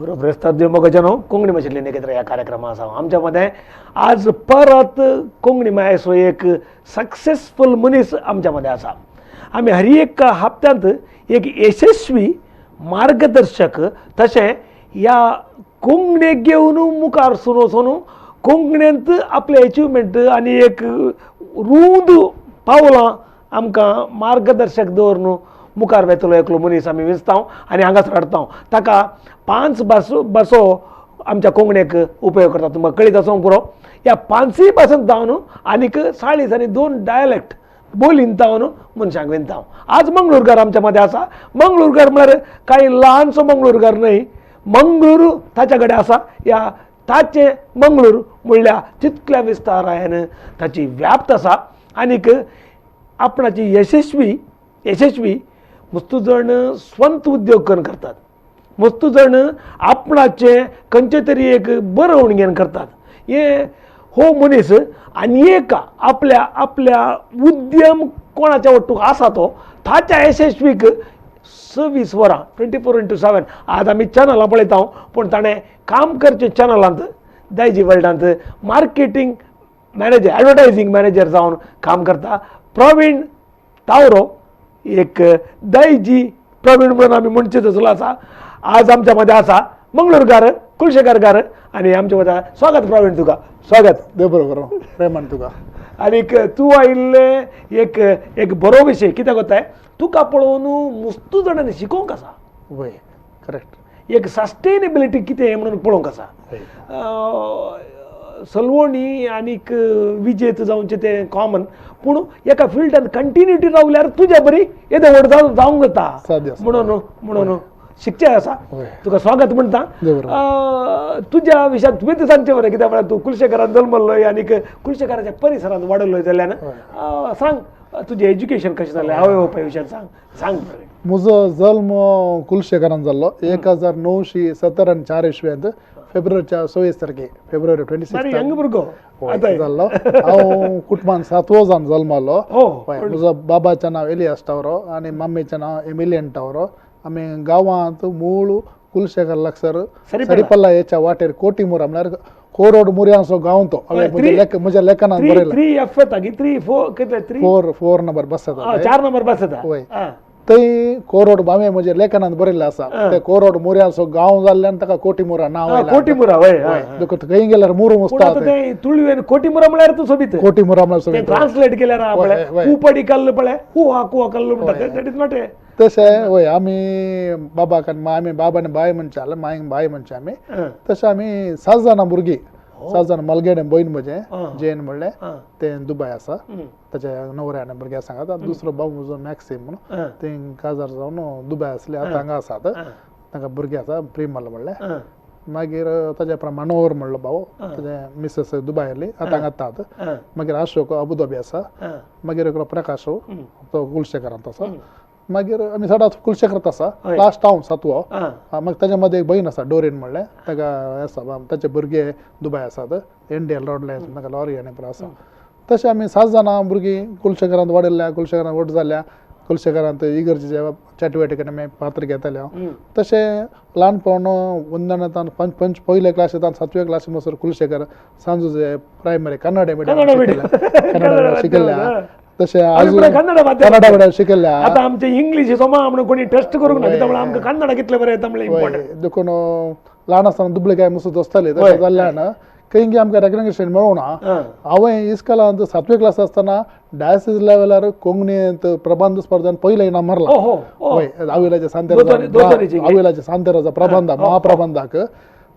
बरोबर मोगजनो कोंकणी भाशेंतल्यान एकत्र ह्या कार्यक्रमा आसा. आमच्या मदें आज परत कोंकणी मायेचो एक सक्सेसफूल मनीस आमच्या मदें आसा. आमी हर एक हप्त्यांत एक यशस्वी मार्गदर्शक तशें ह्या कोंकणीक घेवन मुखार सरून वचून कोंकणींत आपलें एचिवमेंट आनी एक रूंद पावलां आमकां मार्गदर्शक दवरून मुखार वेतलो एकलो मनीस आमी विंचता आनी हांगासर हाडटा. ताका 5 भासो आमच्या कोंकणीक उपयोग करता. तुमकां कळीत आसूंक पुरो ह्या 5 भासांत जावन आनीक 40 आनी 2 डायलेक्ट बोलीन जावन मनशांक विंता. आज मंगळूरकार आमच्या मदें आसा. मंगळूरकार म्हळ्यार कांय ल्हानसो मंगळूरकार न्हय, मंगळूर ताच्या कडेन आसा. ह्या ताचें मंगळूर म्हणल्यार तितल्या विस्तारान ताची व्याप्त आसा आनीक आपणाची यशस्वी मस्तू जण स्वंत उद्योग करून करतात, मस्तू जण आपणाचें खंयचें तरी एक बरोवण घेवन करतात. हे हो मनीस आनी एक आपल्या आपल्या उद्यम कोणाच्या वट्टूक आसा तो ताच्या यशस्वीक 24 वरां 24x7 आज आमी चॅनलां पळयता, पूण ताणें काम करचें चॅनलांत दायजी वर्ल्डांत मार्केटींग मॅनेजर एडवर्टायजींग मॅनेजर जावन काम करता. प्रवीण तावरो एक दायजी प्रवीण म्हणून आमी म्हणचे तसलो आसा. आज आमच्या मदें आसा मंगळूरकार कुलशेखरकार आनी आमच्या मदें स्वागत प्रवीण, तुका स्वागत. देव बरो करूं प्रेमान तुका. आनीक तूं आयिल्लें एक एक बरो विशय कित्याक वताय तुका पळोवन मुस्तू जाणांनी शिकोवंक आसा. वय करेक्ट. एक सस्टेनेबिलिटी कितें म्हणून पळोवंक आसा. सलवणी आनीक विजेत जावचें तें कॉमन, पूण एका फिल्डान कंटिन्युटी रावल्यार तुज्या बरी येदो व्हड जावंक जाता म्हणून म्हणून शिकचें आसा. तुका स्वागत म्हणटा. तुज्या विशयान तुवें सांगचें बरें कित्याक म्हळ्यार तूं कुलशेखरान जल्मल्लोय आनीक कुलशेखराच्या परिसरांत वाडयल्लोय जाल्ल्यान सांग तुजें एज्युकेशन कशें जालें, आवय बापाय विशयान सांग सांग. म्हजो जल्म कुलशेखरान जाल्लो 1974 इस्वेंत फेब्रुवारीच्या 26 तारखे, फेब्रुवारी 26 यंग भुरगो जाल्लो. हांव कुटुंबान 7वो जावन जल्मलो. म्हजो बाबाचें नांव एलियास टावरो आनी मम्मीचें नांव एमिलियन टावरो. आमी गांवांत मूळ कुलशेखर लागसर सरिपल्ला हेच्या वाटेर कोटीमुरा म्हळ्यार कोरोड मुऱ्यांचो गांव तो. म्हज्या लेखनान बरयला 4 नंबर बस येता, 4 नंबर बस येता. वय थंय कोरोड हांवें म्हज्या लेखनांत बरयल्लें आसा. ते कोरोड मुऱ्यांचो गांव जाल्ल्यान ताका कोटीमुरा नांव आयलां. कोटीमुरा वय देखून खंय गेल्यार मुरू मुसता तुळवेन कोटीमुरा म्हळ्यार तूं सोबीत कोटीमुरा म्हळ्यार सोबीत ट्रान्सलेट केल्यार कुपडी कल्ल पळय कुहा कुहा कल्ल म्हणटा. That is not a तशें. वय आमी बाबाक आनी आमी बाबा आनी बाय म्हणचे जाल्यार मांयक बाय म्हणचे आमी. तशें आमी 7 जाणां भुरगीं, 7 जाणां मलगेडे भयण म्हजें जेन म्हणलें तें दुबाय आसा, ताच्या न्हवऱ्या आनी भुरग्या सांगात. दुसरो भाव म्हजो मॅक्सीम म्हणून तें काजार जावन दुबाय आसले, आतां हांगा आसात. तांकां भुरगीं आसा प्रिमल म्हणलें. मागीर ताज्या उपरांत मनोहर म्हणलो भाव, ताजे मिसेस दुबाय आसली, आतां हांगा येतात. मागीर अशोक अबुधाबी आसा. मागीर एकलो प्रकाश तो कुलशेखरांत आसा. मागीर आमी सदांच कुलशेखरांत आसा. लास्ट हांव 7वो. मागीर ताच्या मदें एक भयण आसा डोरीन म्हणलें, ताका आसा ताचे भुरगे दुबाय आसात, एनडीएल रोड लायन ताका लॉरी आनी पुरो आसा. तशें आमी 7 जाणां भुरगीं कुलशेखरांत वाडिल्ल्या, कुलशेखरांत व्हड जाल्या, कुलशेखरांत इगर्जेच्या चटवटिकेन आमी पात्र घेताले हांव. तशें ल्हानपण वंदनांत पंच पयल्या क्लासींत 7वे क्लासी म्हणसर कुलशेखर सांजूचे प्रायमरी कन्नड मिडियम कन्नड शिकयल्ल्या. तशें आजून कन्नडा मिडियम शिकयल्ल्या. आतां आमचे इंग्लीश सोमा म्हणून कोणी टेस्ट करूंक ना कित्याक आमकां कन्नडा कितलें बरें येता म्हणल्यार इम्पॉर्टंट. देखून ल्हान आसतना दुबळे काय मुसत आसताले. तशें जाल्ल्यान खंय आमकां रेकग्नेशन मेळूना. हांवें इस्कॉलांत 7वे क्लास आसतना डायसिस लेवलार कोंकणींत प्रबंध स्पर्धान पयलें इनाम मारलां. वय आविलाच्या सांतेराचा, आविलाच्या सांतेराचा प्रबंध महाप्रबंधाक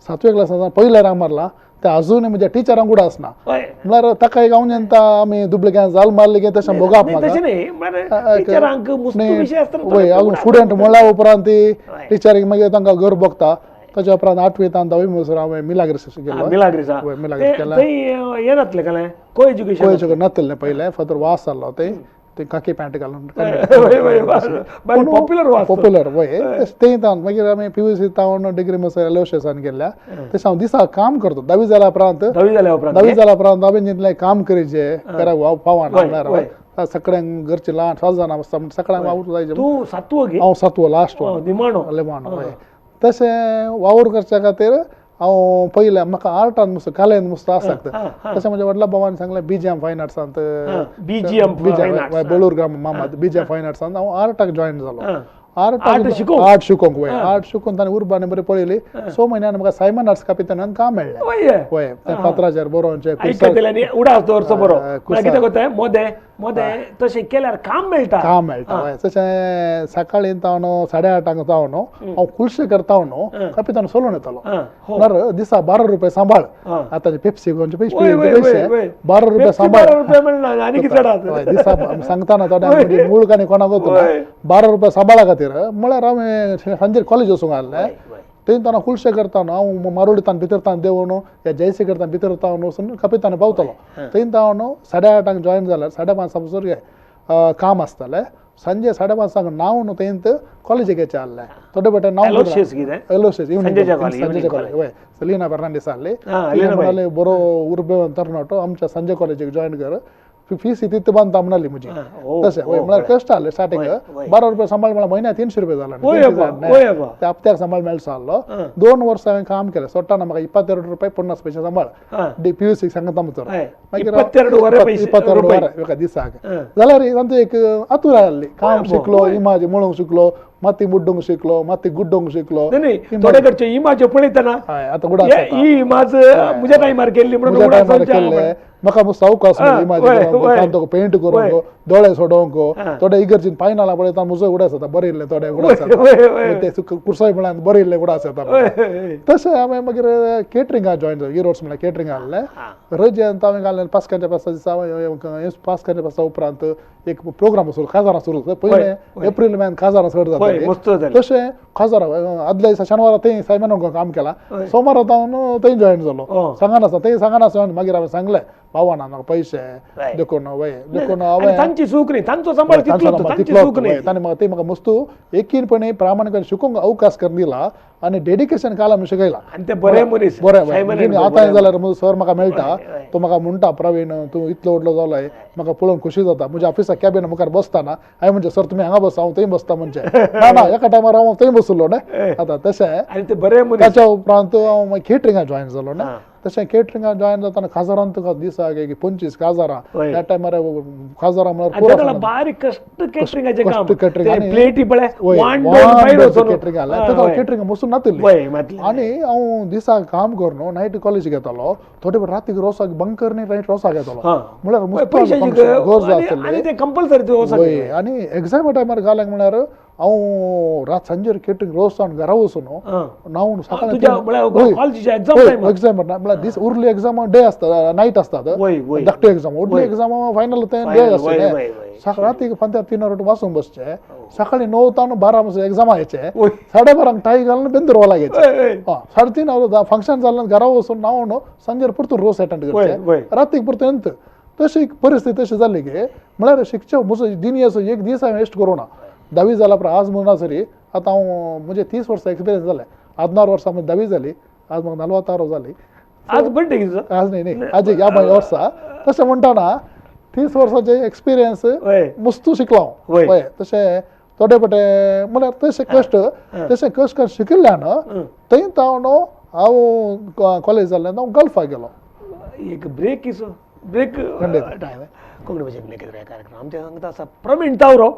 7वे क्लास आसतना पयलें इनाम मारलां. तें आजून म्हज्या टिचरांक उडा आसना म्हळ्यार ताका एक हांव जेन्ना आमी दुबळे जाल मारले की तशें भोगप म्हाका. वय अजून स्टुडंट म्हणल्या उपरांत ती टिचरीक मागीर तांकां घर भोगता. ताच्या उपरांत 8वी तान 10वी म्हणसर हांवें मिलाग्रीस गेलो. मिलाग्रीस मिलाग्रीस केलें. को एज्युकेशन नासलें पयलें, फादर वास जाल्लो थंय ते खाकी पॅन्ट घालून पॉप्युलर पॉप्युलर वय ते तावन मागीर आमी पीयूसी तावन डिग्री म्हणसर एलोशियसान गेल्ल्या. तशें हांव दिसा काम करतो. 10वी जाल्या उपरांत 10वी जाल्या उपरांत हांवें जितलें काम करीचें घरा पावना म्हळ्यार सगळ्यांक घरची ल्हान 7 जाणां आसता सगळ्यांक वावरूंक जाय. तूं 7वो हांव 7वो लास्ट निमाणो निमाणो. वय तशें वावर करच्या खातीर हांव पयलें म्हाका आर्टान मस्त कलेन मस्त आसक्त. तशें म्हज्या व्हडल्या भावान सांगलें बीजीएम फायन आर्ट्सांत, बीजीएम बेळूर ग्राम मामा बीजीएम फायन आर्ट्सांत हांव आर्टाक जॉयन जालो. आर्ट शिकोवंक वय, आर्ट शिकून ताणें उर्बाने बरी पळयली. 6 म्हयन्यान म्हाका सायमन आर्ट्स कापितान काम मेळ्ळें. वय फातराचेर बरोवचें उडास दवरचो बरो कितें करता मोदें मोदें तशें केल्यार काम मेळटा, काम मेळटा. वय तशें सकाळीं जावन 8:30 जावन हांव कुलशे करता न्हू कापितान सोलून येतालो. नर दिसा 12 रुपये सांबाळ, आतां पेप्सी घेवचे पयशे 12 रुपये सांबाळ दिसा सांगता थोड्या मूळ काणी कोणाक वतना 12 रुपये सांबाळा खातीर म्हळ्यार हांवें सांजेर कॉलेज वचूंक आसलें. थंय ताणें कुलशे करता हांव मारोडी तान भितर तान देंवन या जयसे करता भितर तावन वचून कपितान पावतलो. थंय तावन 8:30 जॉयन जाल्यार 5:30 समजून काम आसतालें. संजे 5:30 न्हांवन थंय कॉलेजीक येचें आसलें. थोडे बटे नांव संजय कॉलेज वय सलीना फर्नांडीस आहली म्हणाले बरो उर्बे तरणाटो आमच्या संजय कॉलेजीक जॉयन कर, फीस तितू बांदता म्हणाली म्हजी. तशें वय म्हळ्यार कश्ट आहले स्टार्टींग 12 रुपया सांबाळ म्हळ्यार म्हयन्याक 300 रुपया जाले ते हप्त्याक सांबाळ मेळचो आहलो. 2 वर्सां हांवें काम केलें. सोडटाना म्हाका 22 रुपया 50 पयशे सांबाळ पी यू सीक सांगता म्हणसर मागीर 22 वरां एका दिसाक जाल्यार तांचो एक आतुराय आहली. काम शिकलो, इमाज म्हणूंक शिकलो, माती मुड्डूंक शिकलो, माती गुड्डोंक शिकलो. थोडे कडचे इमाज पळयतना आतां उडास ही इमाज म्हज्या टायमार केल्ली म्हणून उडास केल्ले. म्हाका सावकाश इमाज पेंट करूंक, दोळे सोडोवंक, थोडे इगर्जीन पायनाला पळयता म्हजो उडास जाता बरें इल्लें थोडे उडास जाता ते कुर्साय म्हळ्यार बरें इल्लें उडास जाता. तशें हांवें मागीर केटरिंगाक जॉयन जालो. इरोड्स म्हळ्यार केटरिंग आहलें. रजेंत हांवें घालें पास्कांच्या पासा दिसा, पास्कांच्या पासा उपरांत एक प्रोग्राम सुरू काजारां सुरू पयलें एप्रील म्हयन्यान काजारां चड जाता. तशें काजारां आदल्या दिसा शेनवारा थंय सायमनाक काम केलां, सोमारा हांव थंय जॉयन जालो. सांगनासतना थंय सांगनासतना मागीर हांवें सांगलें भावान म्हाका पयशे देखून वय देखून हांवें तांची चूक न्ही, तांचो सांबाळ तितलो ताणें म्हाका ते म्हाका मस्त एकीनपणे प्रामाणीकपणे शिकोवंक अवकाश करून दिला आनी डेडिकेशन काल आमी शिकयला. आनी ते बरे मनीस बरें आतां जाल्यार म्हजो सर म्हाका मेळटा, तो म्हाका म्हणटा प्रवीण तूं इतलो व्हडलो जालोय म्हाका पळोवन खुशी जाता. म्हज्या ऑफिसा कॅबिना मुखार बसतना हांवें म्हणचें सर तुमी हांगा बसा हांव थंय बसता म्हणचें. ना ना एका टायमार हांव थंय बसलो न्ही. आतां तशें आनी ते बरे मनीस. ताच्या उपरांत हांव मागीर केटरिंगाक जॉयन जालो न्ही. तशें केटरिंगाक जॉयन जातना काजारान तुका दिसाक एक 25 काजारां त्या टायमार काजारां म्हळ्यार बारीक कश्ट केटरिंगाचें काम, प्लेटी पळय केटरिंग आहलें. केटरिंग मसून नातिल्ली आनी हांव दिसाक काम करून नायट कॉलेजीक येतालो. थोडे वेळ रातीक रोसाक बंकर न्ही नायट रोसाक येतालो म्हळ्यार गरज आसतली कंपल्सरी. आनी एग्जामा टायमार घालें म्हळ्यार हांव रात सांजेर केटरिंग रोस जावन घरा वचून न्हांवन सकाळी एग्जाम म्हळ्यार दीस उरली एक्जाम डे आसता नायट आसतात धाकटी एक्जाम, उरली एक्जाम फायनल ते डे आसता. रातीक फांत्यार 3 वरां वाचूंक बसचें, सकाळीं 9 तावन 12 म्हणसर एग्जामा येचें, 12:30 टाय घालून बेंदूर वोला घेचें, 3:30 वरां फंक्शन जालें घरा वचून न्हांवन सांजेर परतून रोस एटंड करचें, रातीक परतून अंत. तशी परिस्थिती तशी जाली की म्हळ्यार शिकचें म्हजो दिनयाचो एक दीस हांवें वेस्ट करूं ना. धावी जाला उपरांत आज म्हणना सरी आतां हांव म्हजे 30 वर्सां एक्सपिरियन्स जालें. 16 वर्सां म्हजी धावी जाली, आज म्हाका 46 जाली. आज बर्थडे आज न्ही न्ही आज ह्या वर्सा. तशें म्हणटना 30 वर्सांचे एक्सपिरियन्स मस्तू शिकलो हांव. हय तशें थोडे पटे म्हळ्यार तशें कश्ट तशें कश्ट करून शिकिल्ल्यान थंय तावन हांव कॉलेज जाल्ल्यान हांव गल्फाक गेलो. एक ब्रेक इसो ब्रेक टायम कोंकणी भाशेन कार्यक्रम आमच्या सांगता आसा प्रवीण तावरो.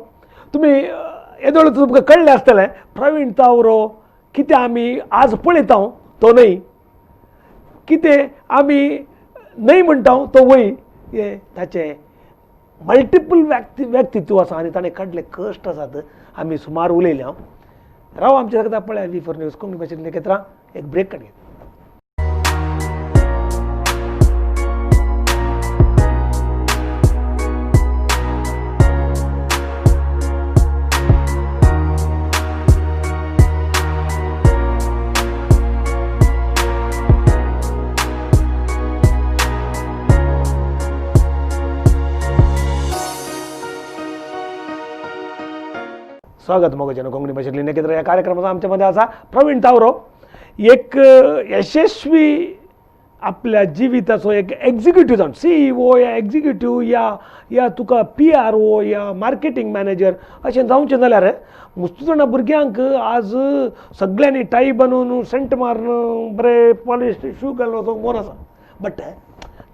तुमी येदोळ तुमकां कळ्ळें आसतलें प्रवीण तावरो कितें आमी आज पळयता तो न्हय, कितें आमी न्हय म्हणटा तो वय, हे ताचें मल्टिपल व्यक्तित्व आसा आनी ताणें काडले कश्ट आसात. आमी सुमार उलयले. हांव राव आमच्या सांगता पळय V4 news Konkani भाशेन एकत्र एक ब्रेक काडया. स्वागत मोगजन कोंकणी भाशेंतली नेकेत्र ह्या कार्यक्रमाचा आमच्या मध्ये आसा प्रवीण तावरो, एक यशस्वी आपल्या जिविताचो एक एक्झिक्युटीव जावन सीईओ या एक्झिक्युटीव या या तुका पीआरओ या मार्केटींग मॅनेजर अशें जावचें जाल्यार मुस्तू जाणा भुरग्यांक आज सगळ्यांनी टाय बांदून सेंट मारून बरे पॉलिश शू घालून वचोंक मोर आसा, बट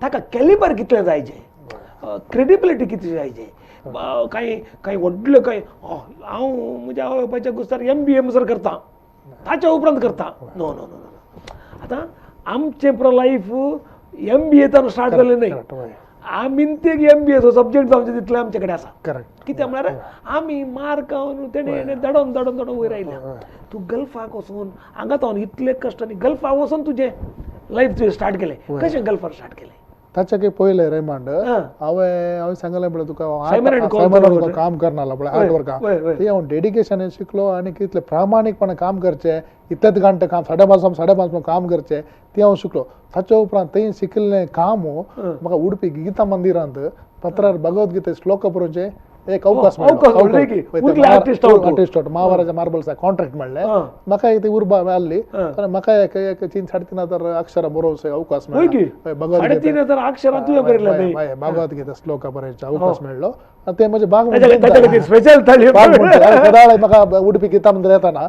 ताका कॅलिबर कितलें जायचें, क्रेडिबिलिटी कितली जायचे, कांय कांय व्हडले कांय हांव म्हज्या आवय बापायच्या गुस्तार एमबीए म्हणसर करता, ताच्या उपरांत करता. नो नो नो नो, आतां आमचें पुरो लायफ एमबीए तातूंत स्टार्ट जालें न्हय, आमी ते एमबीएचो सब्जेक्ट जावचे तितलें आमचे कडेन आसा. करेक्ट. कित्याक म्हळ्यार आमी मार्क तेणें दडोवन दडोवन दडोवन वयर आयल्या. तूं गल्फाक वचून हांगा जावन इतले कश्ट आनी गल्फाक वचून तुजें लायफ तुवें स्टार्ट केलें, कशें गल्फार स्टार्ट केलें? ताच्या पयलें रेमांड हांवें हांवें सांगलें पळय तुका सायमन काम करनासलो पळय आर्ट वर्का, तें हांव डेडिकेशनान शिकलो आनी कितलें प्रामाणीकपणान काम करचें, इतलेच घंटे काम 5:30 5:30 काम करचें तें हांव शिकलो. ताच्या उपरांत थंय शिकिल्लें काम म्हाका उडपी गीता मंदिरांत पत्रार भगवत गीते श्लोक बरोवचें एक अवकाश मेळ्ळो. आर्टिस्ट महाराजा मार्बल्सा कॉन्ट्रॅक्ट मेळ्ळें म्हाका, एक ती उर्बा मेळ्ळी आनी म्हाका एक एक 3-3.5 हजार अक्षरां बरोवचो अवकाश मेळ्ळो. भगवद्गीता भगवद्गीता श्लोक बरोवचो अवकाश मेळ्ळो आनी ते म्हजे बाग सदांच म्हाका उडपी गीता मंदिर येताना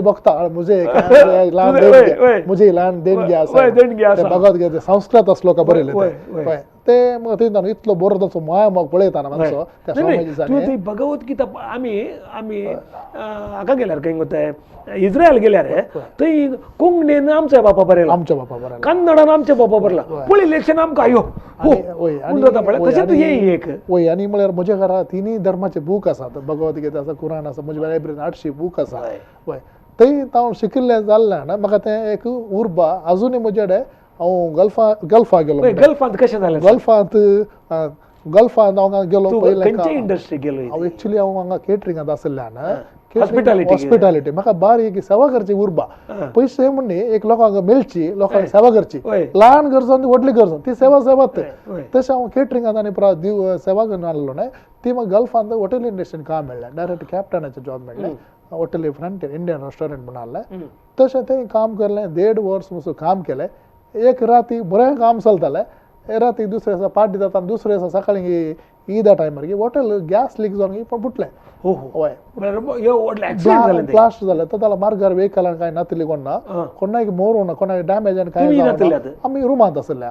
बघता म्हजे ल्हान देणगी, म्हजी ल्हान देणगी आसा भगवद्गीता संस्कृत श्लोक बरयले ते ते म्हाका इतलो बरो ताचो माया म्हाका पळयताना मातसो त्या स्वामीजींनी. भगवद्गीता आमी आमी हाका गेल्यार खंय वता इस्रायल गेल्यार थंय कोंकणीन आमच्या बापा बरयला, आमच्या बापा बरयला, कन्नडान आमच्या बापा बरयला, पळय इलेक्शन आमकां आयो जाता पळय. तशेंच हें एक वय. आनी म्हळ्यार म्हज्या घरा तिनूय धर्माचे बूक आसात, भगवद्गीता आसा, कुराण आसा, म्हज्या लायब्ररीन 800 बूक आसा. वय थंय हांव शिकिल्लें जाल्ल्यान म्हाका तें एक उर्बा आजुनूय म्हजे कडेन. हांव गल्फा गेलो. गल्फांत कशें जालें? गल्फांत गल्फांत हांव गेलो पयलें. खंयचे इंडस्ट्री गेलो? हांव एक्चुअली हांव हांगा केटरिंगांत आशिल्ल्यान हॉस्पिटॅलिटी, हॉस्पिटॅलिटी म्हाका बारीक सेवा करची उर्बा, पयशे म्हण एक लोकांक मेळची, लोकांक सेवा करची, ल्हान गरज आनी व्हडली गरज ती सेवा सेवात. तशें हांव केटरिंगांत आनी सेवा करून आसलो न्हय, ती म्हाका गल्फांत हॉटेल इंडस्ट्रीन काम मेळ्ळें, डायरेक्ट कॅप्टनाचें जॉब मेळ्ळें, हॉटेल फ्रंट इंडियन रेस्टॉरंट म्हूण आहलें. तशें थंय काम केलें, 1.5 वर्स म्हणसर काम केलें. एक राती बरें काम चलतालें, राती दुसरे दिसा पार्टी जाता, दुसरे दिसा सकाळीं ईदा टायमार की हॉटेल गॅस लीक जावन फुटलें. हय, ब्लास्ट जालें. तर मार्गार व्हेकलान कांय नातिल्ली कोणा, कोणाक मोरूं ना, कोणाक डॅमेज आनी कांय. आमी रुमांत आशिल्ले,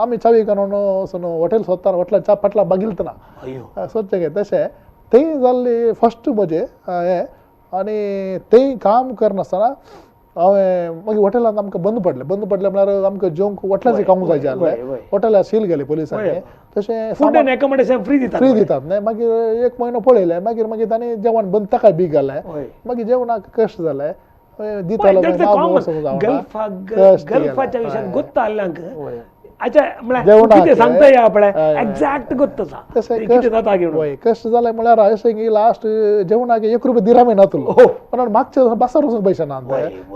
आमी चावी काडून वचून हॉटेल सोदताना हॉटेलाच्या पाटला बगिलतना सोदचें काय तशें थंय जाल्ली फर्स्ट म्हजें हें. आनी थंय काम करनासतना हांवें मागीर हॉटेलांत आमकां बंद पडलें. बंद पडलें म्हळ्यार आमकां जेवंक हॉटेलाचें खावंक जाय जालें, हॉटेलाक सील गेलें पुलिसांनी. तशें फ्री दितात, फ्री दितात न्हय. मागीर 1 म्हयनो पळयलें, मागीर मागीर तांणी जेवण बंद ताकाय बी घालें. मागीर जेवणाक कश्ट जालें, दितालो गल्फाच्या विशयांत गोत्ता आल्ल्यांक अच्छा म्हळ्यार सांगता या पळय एग्जॅक्ट गोत्त आसा तशें कश्ट जालें म्हळ्यार अशें की लास्ट जेवणाक 1 रुपया दिरामय नातलो, पण मागचे बसार वचूंक पयशे ना.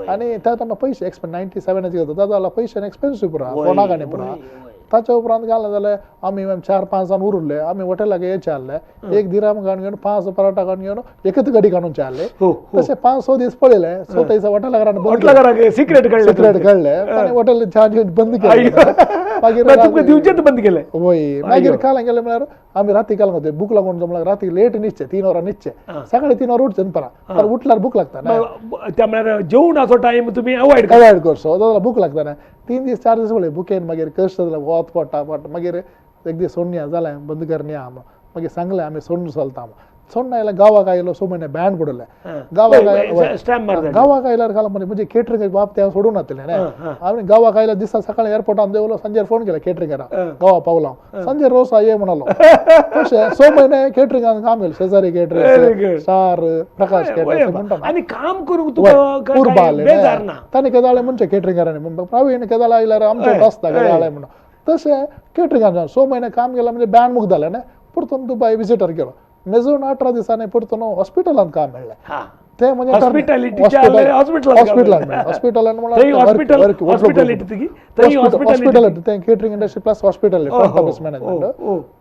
आनी त्या टायमार पयशे एक्सपेन 97 जाता जाल्यार पयशे एक्सपेन्सीव पुरा फोनाक आनी पुरा. ताच्या उपरांत घालें जाल्यार आमी 4-5 जाण उरले, आमी हॉटेलाक येयचे आहले, 1 दिराम काडून घेवन 5 पराठा काडून घेवन एकच गडी काडून आहले. तशें 5-6 दीस पळयलें, 6 दिसा हॉटेलाक सिक्रेट काडलें आनी हॉटेल चार्ज बंद केलें. मागीर दिवचेंच बंद केलें. वय, मागीर काल गेलें म्हळ्यार आमी राती काल वता भूक लागून म्हळ्यार राती लेट न्हिदचें, 3 वरां न्हिदचें, सकाळी 3 वरां उठचें परा उठल्यार भूक लागता त्या म्हळ्यार जेवणाचो टायम तुमी अवॉयड करचो जाल्यार भूक लागता न्हय. 3 दीस 4 दीस पळय भुकेन मागीर कश्ट जालें, वत पडटा पडटा. मागीर एक दीस सोडण्या जालें बंद करया, मागीर सांगलें आमी सोडून चलता. सोडून आयल्यार गांवाक आयलो, 6 म्हयने बँड पडलें. गांवाक गांवाक आयल्यार घाल म्हणजे म्हजे केटरिंग बाब ते सोडून नातलें न्हय. हांवें गांवाक आयल्यार दिसा सकाळी एअरपोर्टान देंवलो, सांजेर फोन केलो केटरिंगाक, गांवा पावलो हांव, सांजेर रोस ये म्हणलो. तशें 6 म्हयने केटरिंगान काम केलें, शेजारी केटरिंग, स्टार प्रकाश केटरिंग म्हणटा. आनी काम करूंक तुका उर्बा आसलें ताणें केदाळे म्हणचें केटरिंगारांनी, प्रवीण केदाळे आयल्यार आमचें आसता केदाळे म्हणून. तशें केटरिंगान 6 म्हयने काम केलें म्हणजे बँड मुक्त जालें न्हय. परतून दुबाय विजिटर गेलो, मेजून 18 दिसांनी परतून हॉस्पिटलांत काम मेळ्ळें. ते म्हणजे हॉस्पिटॅलिटी हॉस्पिटल हॉस्पिटॅलिटी ते catering industry plus hospitality front office management.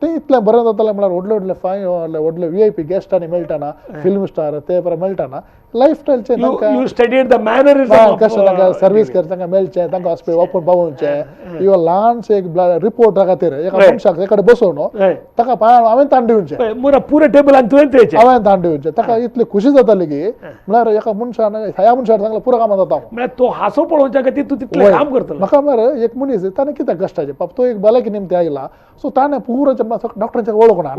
ते इतलें बरें जातालें म्हळ्यार व्हडले व्हडले फायन व्हडले व्ही I P guest आनी मेळटाना, फिल्म स्टार ते बरें मेळटाना, लायफ स्टायलचे कशें तांकां सर्वीस कर तांकां मेळचें, तांकां हॉस्पिटल ओपन पावोवचें. इवन ल्हानशें एक रिपोर्टा खातीर एका मनशाक एकडे बसोवन ताका पांयान हांवें ताण दिवचें, पुरो टेबलान तुवें हांवें ताण दिवचें, ताका इतली खुशी जाताली की म्हळ्यार एका मनशान ह्या मनशान सांगलें पुरो कामां जाता. म्हळ्यार तो हांसो पळोवच्या खातीर तूं तितलें काम करतलो. म्हाका मरे एक मनीस ताणें कित्याक कश्टाचें पाप, तो एक भलायकी निमते आयला, सो ताणें पुरो डॉक्टरांचे वळखना,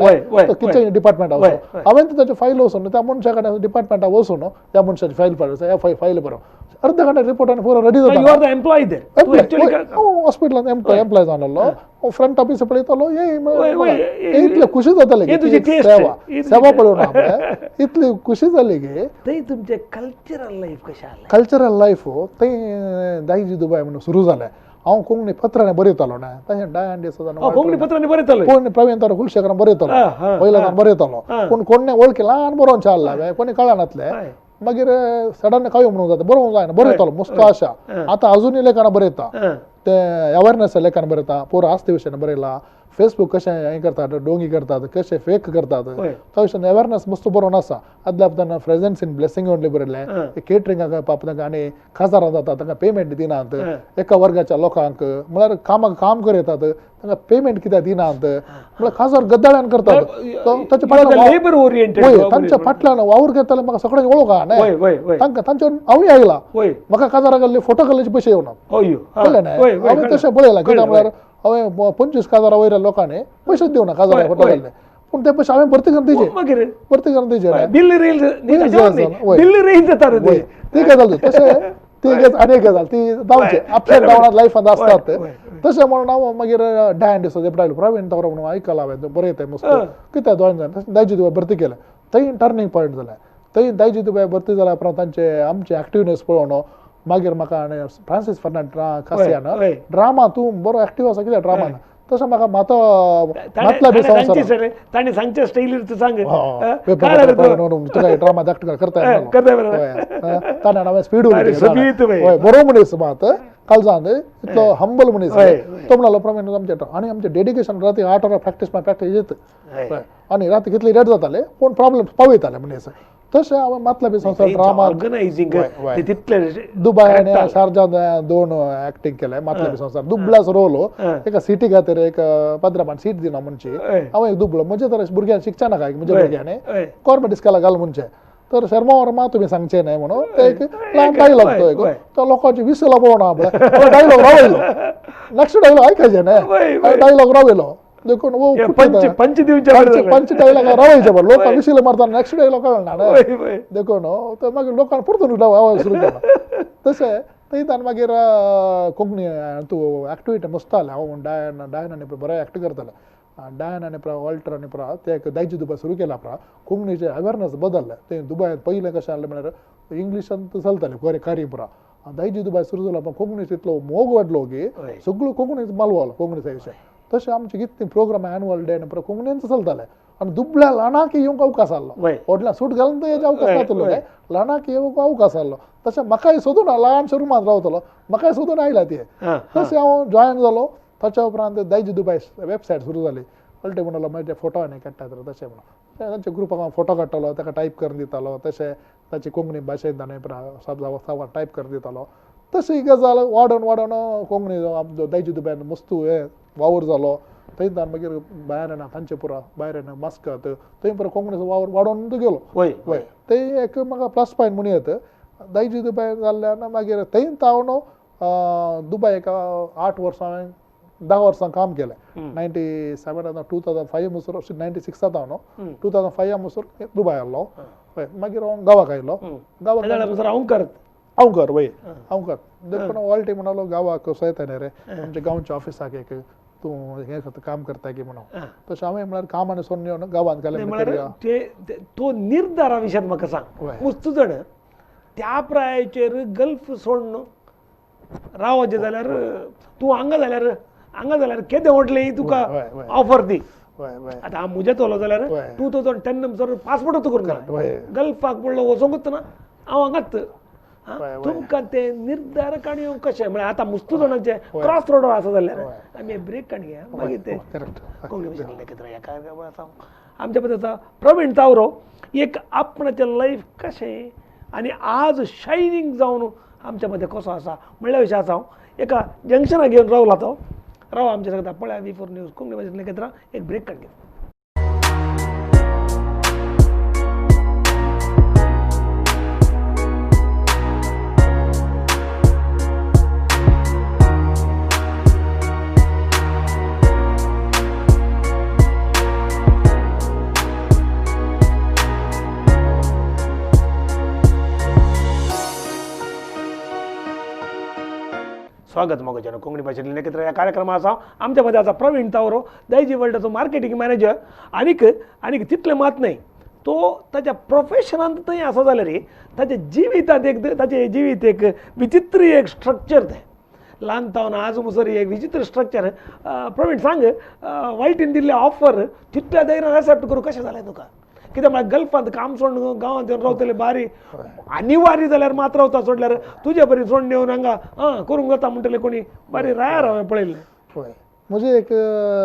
तो किचन डिपार्टमेंटा वचून हांवें ताचे फायल वचून त्या मनशा कडेन डिपार्टमेंटा वचून ह्या मनशाची फायल पळय, ह्या फायल बरो अर्धा घंटा रिपोर्ट आनी पुरो रेडी जाता. You are the employee there. हॉस्पिटलान एम्प्लॉय जावन आसलो, फ्रंट ऑफिस पळयतालो, इतले खुशी जाताले की सेवा सेवा पळोवन आपले इतली खुशी जाली की. थंय तुमचें कल्चरल लायफ कशें आसलें? कल्चरल लायफ थंय दायजी दुबाय म्हणून सुरू जालें. हांव कोंकणी पत्रांनी बरयतालो ना, तशें डायन डिसोजा कोंकणी पत्रांनी बरयतालो, कोण प्रवीण तारो कुलशेखरान बरयतालो, पयल्यान बरयतालो, पूण कोण वळखी ल्हान बरोवन चालला कोणी कळनातलें. मागीर सडन काव्य म्हणून जाता बरोवंक जायना, बरयतालो मस्त आशा. आतां अजुनूय लेखनां बरयता, ते अवेरनेस लेखन बरयता, पुरो आस्ते विशयान बरयला, फेसबूक कशें हें करतात, डोंगी करतात, कशें फेक करतात त्या विशयान अवेरनेस मस्त बरोवन आसा. आदल्या उपरांत प्रेजन्स इन ब्लेसिंग ओन्ली बरयलें, केटरिंगाक पाप तांकां आनी काजारां जाता तांकां पेमेंट दिनात, एका वर्गाच्या लोकांक म्हळ्यार कामाक काम करयतात तांकां पेमेंट कित्याक दिनात, म्हळ्यार काजार गद्दाळ्यान करतात. ताच्या फाटल्यान लेबर ओरिएंटेड, तांच्या फाटल्यान वावर करताले म्हाका सगळ्यांक वळख आहा न्हय, तांकां तांच्या हांवूय आयला, म्हाका काजारा गेल्ले फोटो काडल्याचे पयशे येवना, कळ्ळें न्हय. हांवें तशें पळयलां कित्याक म्हळ्यार हांवें 25 काजारा वयल्या लोकांनी पयशेच दिवना काजारा फोटो काडले, पूण ते पयशे हांवें भरती करून दिवचे, भरती करून दिवचे बिल रेज जाता ती गजाल. तशें ती आनी एक गजाल ती जावचे अप्स एंड डावन लायफांत आसतात. तशें म्हणून हांव मागीर डायन डिसोजा पळयलो, प्रवीण तावरो म्हणून आयकलां हांवें, बरयता मस्त कित्याक जॉयन जालें, तशें दायजी दुबाय भरती केलें, थंय टर्निंग पॉयंट जालें. थंय दायजी दुबाय भरती जाल्या उपरांत तांचे आमचे एक्टिवनेस पळोवन मागीर म्हाका आनी फ्रांसीस फर्नांड कासियान ड्रामा तूं बरो एक्टीव आसा कित्याक ड्रामान, तशें म्हाका मातो मातला बी संवसार ताणें सांगचे स्टायलीर तूं सांग तुका ड्रामा एक्ट करता ताणें हांवें स्पीड उलयली, बरो मनीस मात कालजान इतलो हंबल मनीस तो म्हणालो प्रमाणे आमचें आनी आमचें डेडिकेशन राती 8 वरां प्रॅक्टीस प्रॅक्टीस येत आनी राती कितली लेट जाताले पूण प्रॉब्लम पावयताले मनीस. तशें हांवें मातला बी संवसार ड्रामा ऑर्गनायझींग तितलें दुबाय आनी शारजा 2 एक्टींग केलें. मातला बी संवसार दुबळाचो रोल एका सिटी खातीर एक पद्रामान सीट दिना म्हणची हांव एक दुबळो म्हजे तर भुरग्यांक शिकचे नाका म्हज्या भुरग्यांनी गव्हर्मेंट इस्कोला घाल म्हणचें, तर शर्मा वर्मा तुमी सांगचें न्हय म्हणून ते एक ल्हान डायलॉग तो एक तो लोकांची विसला पळोवन आपल्या डायलॉग रावयलो, नेक्स्ट डायलॉग आयकायचें न्हय, डायलॉग रावयलो देखून पंच दिवचे पंच डायलॉग रावयचे बरें लोकांक विसले मारता नेक्स्ट डायलॉग कळना न्हय, देखून तो मागीर लोकांक परतून आवाज सुरू केलो. तशें थंय मागीर कोंकणी तूं एक्टिविटी मस्त जालें. हांव डायन डायन आनी बरें एक्ट करतालें, डायन आनी प्रा ऑल्टर आनी प्रा ते एक दायजी दुबाय सुरू केला प्रा कोंकणीचें अवेरनेस बदललें. तें दुबायांत पयलें कशें आहलें म्हळ्यार इंग्लिशांत चलतालें बरें कार्य पुरा, दायजी दुबाय सुरू जालो पण कोंकणीचो इतलो मोग वाडलो की सगळो कोंकणीच मालवलो कोंकणीच्या विशय. तशें आमचे कितले प्रोग्राम एनुअल डे आनी कोंकणींत चलताले आनी दुबळ्या ल्हानाक येवंक अवकाश आहलो, व्हडल्या सूट घालून तर अवकाश नातलो न्हय, ल्हानाक येवंक अवकाश आहलो. तशें म्हाकाय सोदून ल्हानशे रुमांत रावतलो म्हाकाय सोदून आयला ते, तशें हांव जॉयन जालो. ताच्या उपरांत दायजी दुबाय वेबसायट सुरू जाली, अल्टे म्हणलो म्हजे फोटो आनी काडटा तशें म्हणून तांच्या ग्रुपाक हांव फोटो काडटालो, ताका टायप करून दितालो, तशें ताची कोंकणी भाशेंत आनी टायप करून दितालो. तशी गजाल वाडोवन वाडोवन कोंकणी आमचो दायजी दुबायान मस्त हें वावर जालो. थंय मागीर भायर येना तांचे पुरा भायर येना मस्कत थंय पुरो कोंकणीचो वावर वाडोवन गेलो. वय थंय एक म्हाका प्लस पॉयंट म्हणूं येता दायजी दुबाय जाल्ल्यान. मागीर थंय हांव दुबाय एक 8 वर्सां हांवें 10 वर्सां काम केलें. 97 2005 म्हणसर 96 हांव 2005 म्हणसर दुबाय आहलो. हय मागीर हांव गांवाक आयलो, गांवाक अंवकर वय अंवकर देखून ऑलटी म्हणालो गांवाक कसो येता न्ही रे आमच्या गांवच्या ऑफिसाक एक तूं हें काम करता की म्हणून, तशें हांवें म्हळ्यार काम आनी सोडून येवन गांवांत गेलें. म्हळ्यार तो निर्धारा विशयान म्हाका सांग, मस्त जाण त्या प्रायचेर गल्फ सोडून रावचें जाल्यार तूं हांगा जाल्यार हांगा जाल्यार केदें व्हडलें तुका ऑफर दी. आतां हांव म्हजें चलो जाल्यार 2010 म्हणसर पासपोर्टूच करूंक ना, गल्फाक म्हणलो वचोंकूच ना, हांव हांगाच. तुमकां ते निर्धार काणयो कशें म्हळ्यार आतां मुस्तू जाणांचे क्रॉस रोडार आसा जाल्यार आमी ब्रेक काणी घेया मागीर ते कोंकणी भाशेंतलें एकत्र ह्या कार्यक्रमा आसा. आमच्या मदीं आसा प्रवीण तावरो, एक आपणाचें लायफ कशें आनी आज शायनींग जावन आमच्या मदें कसो आसा म्हणल्या विशय आसा. हांव एका जंक्शनाक घेवन रावला तो राव आमच्या सांगता पळया V4 news Konkani भाशेंतलें एकत्र एक ब्रेक काडून घेता. स्वागत मोगाच्यानो कोंकणी भाशेंतलें एकत्र ह्या कार्यक्रमा आसा. आमच्या मदें आसा प्रवीण तावरो, दायजी वर्ल्डाचो मार्केटींग मॅनेजर. आनीक आनीक तितलें मात न्हय, तो ताच्या प्रोफेशनांत थंय आसा जाल्यार ताच्या जिवितांत एक ताचें जिवीत एक विचित्र एक स्ट्रक्चर तें ल्हान तावन आज मुसर एक विचित्र स्ट्रक्चर. प्रवीण सांग, वायटीन दिल्लें ऑफर तितल्या धैर्यान एक्सेप्ट करूं कशें जालें तुका? कित्याक म्हळ्यार गल्फांत काम सोडून गांवांत येवन रावतले बारी अनिवार्य जाल्यार मात रावता, सोडल्यार तुजे बरी सोडून येवन हांगा आं करूंक जाता म्हणटले कोणी बारी रायार हांवें पळयल्लें. हय, म्हजे एक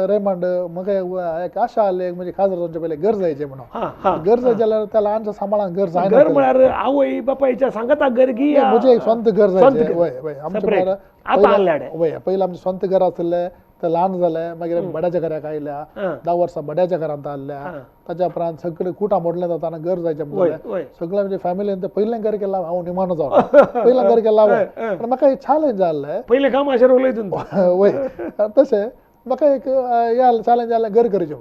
रेमांड म्हाका एक आशा आसली म्हणजे खाजर जावचे पयलीं घर जायचें म्हणून. घर जाय जाल्यार त्या ल्हानशा सांबाळान घर जायना. घर म्हळ्यार आवय बापायच्या सांगता घर की म्हजें एक स्वंत घर जायचें. हय हय, आमचें हय पयलीं आमचें स्वंत घर आशिल्लें, ते ल्हान जालें, मागीर बड्याच्या घराक आयल्या, 10 वर्सां बड्याच्या घरांत आसल्या. ताच्या उपरांत सगळे कुटां मोडलें जाता घर जायचें म्हणलें सगळें म्हणजे फॅमिलीन ते पयलें घर केलां हांव निमाणो जावन पयलें घर केलां हांवें. म्हाका एक चॅलेंज आसलें पयलें काम अशें उलयतून. वय तशें म्हाका एक हें चॅलेंज आसलें घर करचें.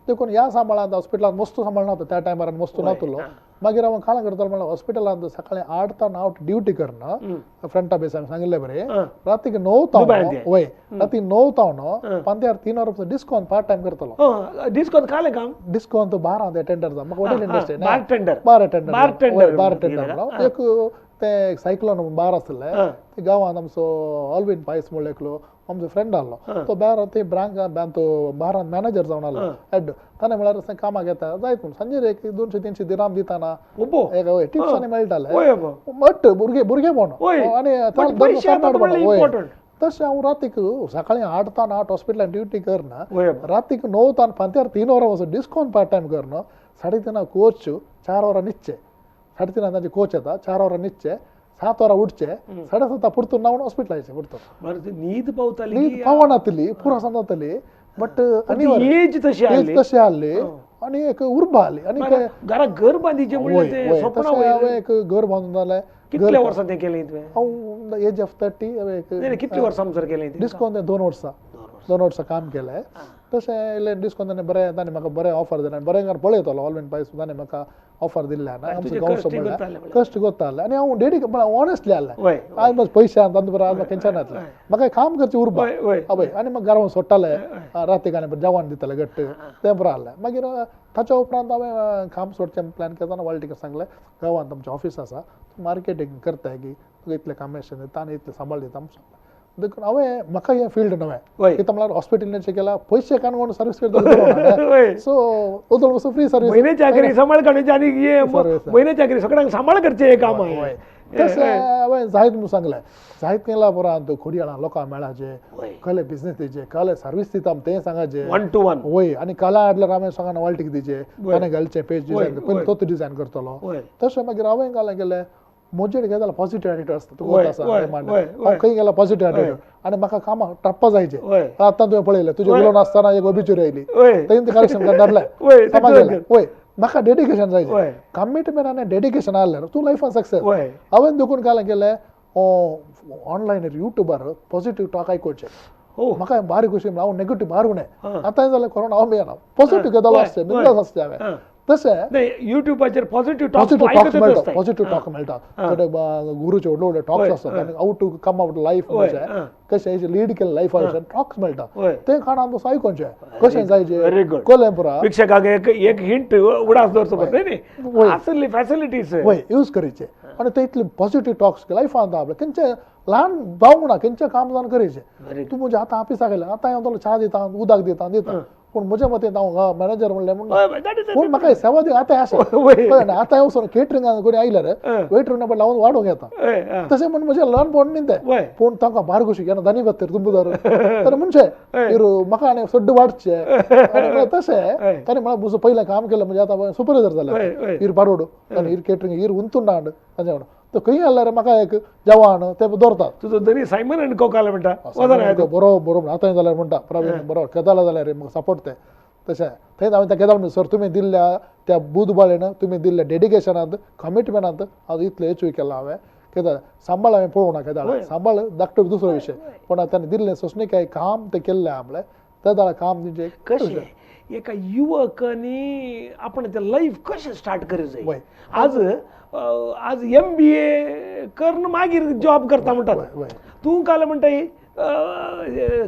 देखून ह्या सांबाळांत हॉस्पिटलांत मस्तू सांबाळ नव्हतो त्या टायमार मस्तू नातलो. मागीर हांव काळां करतालो म्हणल्यार हॉस्पिटलांत सकाळी 8 ते 9 ड्युटी करना फ्रंट ऑफिस हांवें सांगिल्लें बरें. रातीक 9 तावन वय राती 9 तावन पंद्यार 3 वरां डिस्काउंट पार्ट टायम करतलो. डिस्काउंट काले काम डिस्काउंट बारांत अटेंडर जा म्हाका hotel industry bartender bar attender bar attender एक ते सायक्लोन बार आसले ते गांवांत आमचो ऑल्विन पायस म्हणलो एकलो आमचो फ्रेंड आहलो, तो बार ते ब्रांक तो बारांत मॅनेजर जावन आहलो हेड. ताणें म्हळ्यार कामाक येता जायत पूण सांजेर एक 200-300 दिराम दिताना एक वय टिप्स आनी मेळटाले. बट भुरगे भुरगेपण आनी तशें हांव रातीक सकाळी 8 ते 8 हॉस्पिटलान ड्युटी करना, रातीक 9 तान फांत्यार 3 वरां वचून डिस्काउंट पार्ट टायम करना, 3:30 कोच 4 वरां न्हिदचें, 3:30 तांचे कोच येता 4 वरां न्हिदचें, 7 वरां उठचें, 7:30 पुरतून न्हांवन हॉस्पिटलाचें पुरतून. न्हीद पावताली, न्हीद पावनातली पुरो समजतली. बट एज तशी एज तशी आहली आनी एक उर्बा आहली. आनी घरा घर बांदीचें हांवें एक घर बांदून जालें. कितल्या वर्सां तें केलें तुवें? हांव एज ऑफ 30 हांवें. कितली वर्सां सर केलें? डिस्काउंट 2 वर्सां, 2 वर्सां काम केलें. तशें येयलें डिस्काउंट ताणें बरें ताणें म्हाका बरें ऑफर दिलें, बरें घर पळयतलो ऑलवेन पायस ताणें म्हाका ऑफर दिल्लें आमचो गांवचो म्हणल्यार कश्ट गोत्तालें. आनी हांव डेडी ऑनेस्टली आहलें, हांवें म्हाका पयशे तांतूं बरें म्हाका टेंशन नासलें, म्हाका काम करचें उर्बा हय. आनी म्हाका घरा सोडटाले रातीक आनी जेवण दिताले घट्ट तें बरें आहलें. मागीर ताच्या उपरांत हांवें काम सोडचें प्लॅन केलो. वाळटीक सांगलें गांवांत आमचें ऑफीस आसा, तूं मार्केटींग करताय की तुका इतलें कमिशन दिता आनी इतलें सांबाळ दिता म्हूण सांगलें. देखून हांवें म्हाका हें फिल्ड नवें कित्याक म्हळ्यार हॉस्पिटलाचें केलां पयशे काडून सर्वीस करता, सो वदोळ वचून फ्री सर्वीस म्हयने चाकरी सांबाळ काडची आनी म्हयने चाकरी सगळ्यांक सांबाळ करचें हें काम. तशें हांवें जायत म्हूण सांगलें. जायत केला उपरांत खोडयाळां लोकांक मेळाचें, कसले बिजनेस दिवचे, कसले सर्वीस दिता तें सांगाचें 1 to 1. वय आनी कला हाडल्यार हांवें सांगा वाळटीक दिवचें, ताणें घालचें पेज डिजायन पयलीं तोच डिजायन करतलो. तशें मागीर हांवें घालें गेलें म्हजेर कितें जाल्यार पॉझिटिव्ह एटिट्यूड आसता, तुका आसा हांव खंय गेल्यार पॉझिटिव्ह एटिट्यूड आनी म्हाका कामाक टप्पा जायचें. आतां तुवें पळयलें तुजें उलोवन आसतना एक ओबिच्युरी आयली तें करेक्शन करून धाडलें कामाक गेलें. वय म्हाका डेडिकेशन जायचें, कमिटमेंट आनी डेडिकेशन आहल्यार तूं लायफान सक्सेस. हांवें देखून कालें केलें ऑनलायन युट्यूबार पॉझिटिव्ह टॉक आयकुचें म्हाका बारीक खुशी, हांव नेगेटिव्ह बार उणें. आतां जाल्यार कोरोना हांव मेळना पॉझिटिव्ह गजाल आसचें बिंदास आसचें हांवें. तशें युट्यूबाचेर पॉझिटिव्ह टॉक मेळटा, पॉझिटिव्ह टॉक मेळटा, थोडे गुरूचे व्हडले व्हडले टॉक्स आसतात आनी how to come out life कशें लीड केलें लायफ टॉक्स मेळटा ते खाणान तसो आयकुचें कशें जायचें कोलें पुरा प्रेक्षकांक एक हिंट उडास दवरचो पडटा न्ही, आसली फॅसिलिटीज वय यूज करचे आनी ते इतले पॉझिटिव्ह टॉक्स लायफान आपलें खंयचें ल्हान जावंक ना खंयचें काम जावन करचें. तूं म्हणजे आतां ऑफिसाक गेलें आतां हांव तुका च्या दिता उदक दिता दिता पूण म्हज्या मतीन हांव मॅनेजर म्हणलें म्हणून पूण म्हाका सेवा दी आतां आसा आतां वचून केटरिंगान कोणी आयल्यार वेटर पडल्यार हांव वाडोवंक येता तशें म्हण म्हजें ल्हानपण न्ही तें पूण तांकां बार कशी केन्ना दानी बात्तर तुमदार तर म्हणचे म्हाका आनी सड्ड वाडचें तशें ताणें म्हळ्यार म्हजो पयलें काम केलें म्हणजे आतां सुपरवायजर जालें इर बारोड आनी इर केटरिंग इर उंतून हाड तांचे वांगडा तो खंय आसल्यार म्हाका एक जेवण ते दवरतात तुजो धनी सायमन आनी कोकाले म्हणटा बरो बरो आतां जाल्यार म्हणटा प्रवीण बरो केदाला जाल्यार म्हाका सपोर्ट ते तशें थंय हांवें त्या केदाळ सर तुमी दिल्ल्या त्या बुदबाळेन तुमी दिल्ल्या डेडिकेशनांत कमिटमेंटांत हांव इतलें एचीव केलां हांवें केदाळ सांबाळ हांवें पळोवना केदाळ सांबाळ धाकटो दुसरो विशय पूण ताणें दिल्लें सोंसणीकाय काम तें केल्लें आहा तेदाळ काम तेंचें कशें एका युवकांनी आपण ते लायफ कशें स्टार्ट करूंक जाय आज आज MBA करून मागीर जॉब करता म्हणटात तूं काल म्हणटा